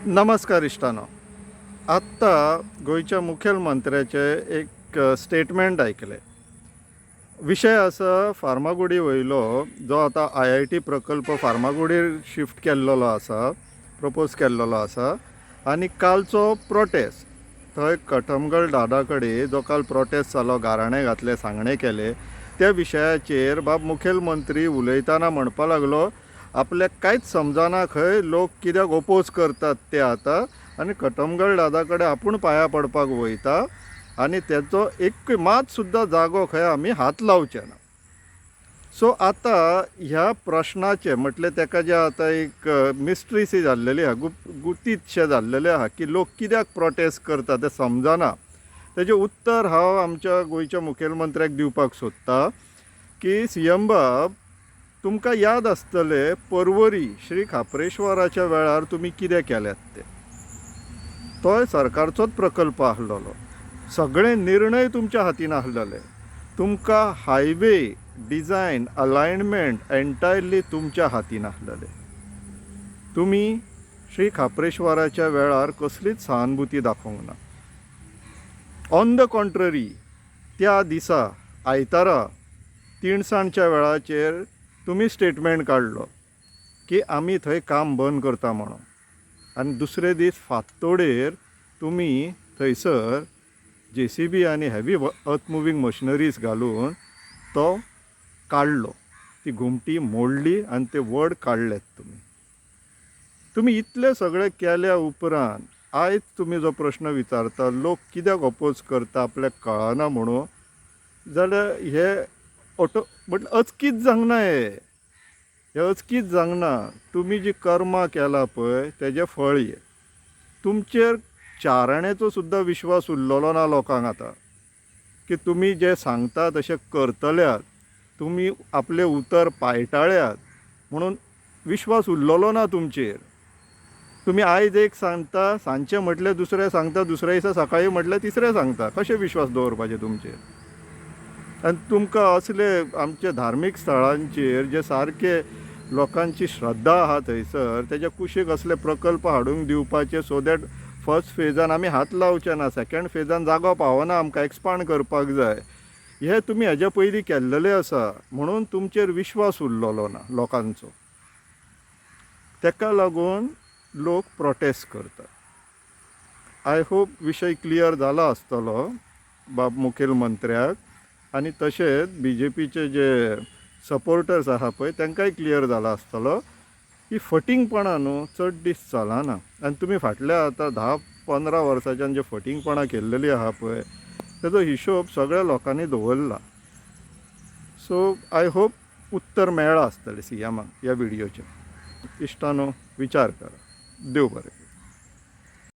नमस्कार इश्टानो. आत्तां गोंयच्या मुखेलमंत्र्याचें एक स्टेटमेंट आयकलें. विशय आसा फार्मागुडी वयलो, जो आतां आयआयटी प्रकल्प फार्मागुडीर शिफ्ट केल्लोलो आसा, प्रपोज केल्लोलो आसा आनी कालचो प्रोटेस्ट थंय कठमगल दादा कडेन जो काल प्रोटेस्ट जालो, गाराणें घातलें, सांगणें केलें, त्या विशयाचेर बाब मुखेलमंत्री उलयतना म्हणपा लागलो, आपल्याक कांयच समजना खंय लोक कित्याक ओपोज करतात ते आतां आनी कटमगड दादा कडेन आपूण पांयां पडपाक वयता आनी तेचो एक मात सुद्दां जागो खंय आमी हात लावचे ना. सो आतां ह्या प्रश्नाचें म्हटलें तेका जें आतां एक मिस्ट्री सी जाल्लेली आहा, गुतीतशें जाल्लेलें आहा की लोक कित्याक प्रोटेस्ट करता तें समजना. तेजें उत्तर हांव आमच्या गोंयच्या मुखेलमंत्र्याक दिवपाक सोदतां की सीएम बाब, तुमकां याद आसतलें परवरी श्री खाप्रेश्वराच्या वेळार तुमी कितें केल्यात तें. तोय सरकारचोच प्रकल्प आसलेलो, सगळे निर्णय तुमच्या हातीन आसलेले, तुमकां हायवे डिझायन अलायनमेंट एन्टायरली तुमच्या हातीन आसलेले. तुमी श्री खाप्रेश्वराच्या वेळार कसलीच सहानुभूती दाखोवंक ना. ऑन the contrary, त्या दिसा आयतारा तिनसांजच्या वेळाचेर तुमी स्टेटमेंट काडलो की आमी थंय काम बंद करता म्हणून आनी दुसरे दीस फांतोडेर तुमी थंयसर जेसीबी आनी हेवी अर्थ मुवींग मशिनरीज घालून तो काडलो, ती घुमटी मोडली आनी ते वड काडलेत तुमी. तुमी इतलें सगळें केल्या उपरांत आयज तुमी जो प्रश्न विचारता लोक कित्याक अपोज करता आपल्याक कळना म्हणून, जाल्यार हे ऑटो म्हटल्यार अचकीत जावंक ना, हें हें अचकीत जावंक ना. तुमी जी कर्मां केलां पळय तेजें फळ हें. तुमचेर चाराण्याचो सुद्दां विश्वास उरलेलो ना लोकांक आतां की तुमी जें सांगता तशें करतल्यात, तुमी आपलें उतर पायटाळ्यात म्हणून विश्वास उरलेलो ना तुमचेर. तुमी आयज एक सांगता, सांजचें म्हटलें दुसरें सांगता, दुसऱ्या दिसा सकाळीं म्हटलें तिसरें सांगता. कशें विश्वास दवरपाचें तुमचेर? आनी तुमकां असले आमचे धार्मीक स्थळांचेर जे सारके लोकांची श्रद्धा आहा थंयसर, तेज्या कुशीक असले प्रकल्प हाडूंक दिवपाचे, सो that first फेजान आमी हात लावचे ना, सेकेंड फेजान जागो पावना, आमकां एक्सपांड करपाक जाय, हे तुमी हेज्या पयलीं केल्लेलें आसा म्हणून तुमचेर विश्वास उरलेलो ना लोकांचो. तेका लागून लोक प्रोटेस्ट करता. I hope विशय क्लियर जाला आसतलो बाब मुखेलमंत्र्याक आनी तशेंच बीजेपीचे जे सपोर्टर्स आहा पळय तांकांय क्लियर जाला आसतलो की फटींगपणां न्हू चड दीस चलना. आनी तुमी फाटल्या आतां 10-15 वर्सांच्यान जे फटींगपणां केल्लेली आहा पळय तेजो हिशोब सगळ्या लोकांनी दवरला. सो I hope उत्तर मेळ्ळां आसतलें सीएमाक ह्या व्हिडियोचेर. इश्टानो, विचार करा. देव बरें करूं.